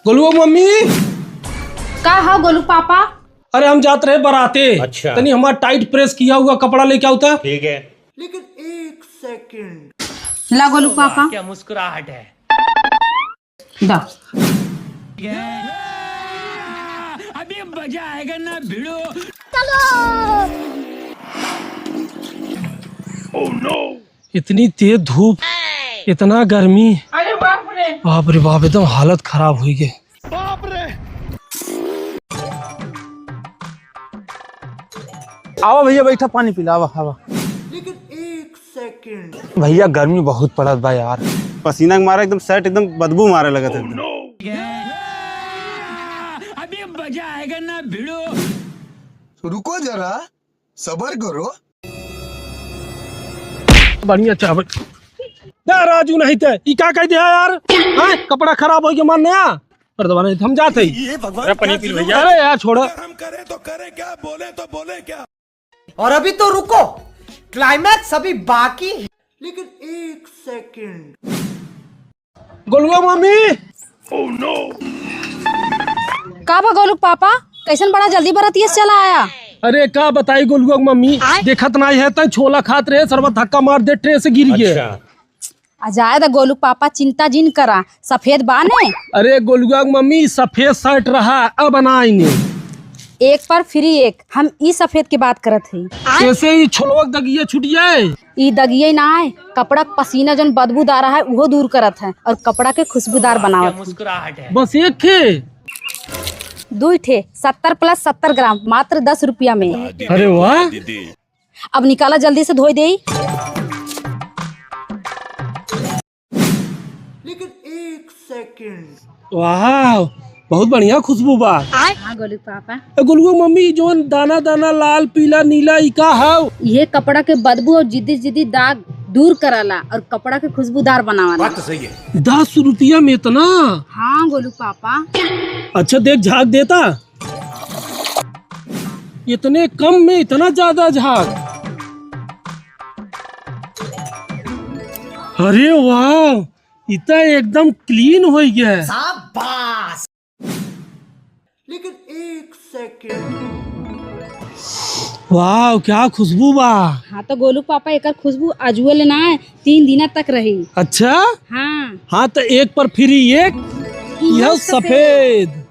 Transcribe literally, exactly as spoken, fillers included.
गोलुआ मम्मी। का है गोलू पापा? अरे हम जात रहे बराते। अच्छा। तनी हमार tight press किया हुआ कपड़ा लेके आओ त। ठीक है। लेकिन एक सेकंड। ला गोलू पापा। क्या मुस्कुराहट है। दा। अभी मजा आएगा ना भिड़ो। इतनी तेज धूप, इतना गर्मी। अरे बाप रे। बाप रे बाप, एकदम हालत खराब हुई गई। बाप रे। आवा भैया, बैठा, पानी पी ला, आवा, आवा। लेकिन एक सेकंड। भैया, गर्मी बहुत पड़त बा यार। पसीना के मारे एकदम shirt एकदम बदबू मारे लगत है एकदम। अभी मजा आएगा ना भिड़ो। रुको जरा, सबर करो। बढ़िया चावल। ना राजू, नहीं ते ई का कह दिया यार? हाँ, कपड़ा खराब हो गया, मान नया। अरे दबा नहीं, हम जाते ही। ये भगवान अरे पनीर क्या पी जुलूम भैया। अरे यार, छोड़ा। अगर हम करें तो करें क्या, बोले तो बोले क्या? और अभी तो रुको, climax अभी बाकी है। लेकिन एक सेकंड। गोलुआ मम्मी। का बा गोलू पापा, कैसन बड़ा जल्दी बरतिया से चला आया? अरे का बताई गोलुआ मम्मी, देखत नाई है तै छोला खात रहे, सरवा धक्का मार दे, ट्रे से गिर गए। अच्छा। आ जाए दा गोलू पापा, चिंता जिन करा, सफेद बा ने। अरे गोलुआ मम्मी, सफेद shirt रहा, अब ना आएंगे। एक पर free एक, हम ई सफेद की बात करत हई। ऐसे ही छोलवा के दगिया छूट जाए। ई दगिये ना है, कपड़ा के पसीना जौन बदबूदार है, उहो दूर करत है और कपड़ा के खुशबूदार बनावत है। बस एक ठे? दुई ठे, सत्तर plus सत्तर ग्राम, मात्र दस रुपया में। अरे वाह। अब निकाला जल्दी से, धोई देई। लेकिन एक सेकंड। वाह, बहुत बढ़िया खुशबू बा। हाँ गोलू पापा। ए, गोलुआ मम्मी, जौन दाना दाना लाल, पीला, नीला, ई का हव? ये कपड़ा के बदबू और जिद्दी जिद्दी दाग दूर कराला और कपड़ा के खुशबूदार बनावाला। बात तो सही है। दस रुपया में इतना? हाँ गोलू पापा। अच्छा देख, झाग देता। इतने कम में इतना ज्यादा झाग। अरे वाह, ई त एकदम clean होइ गया है। शाबाश। लेकिन एक सेकंड। वाह, क्या खुशबू बा। हाँ तो गोलू पापा, एकर खुशबू अजुअल ना है, तीन दिना तक रही। अच्छा? हाँ। हाँ तो एक पर free एक, यह यह सफेद। सफेद।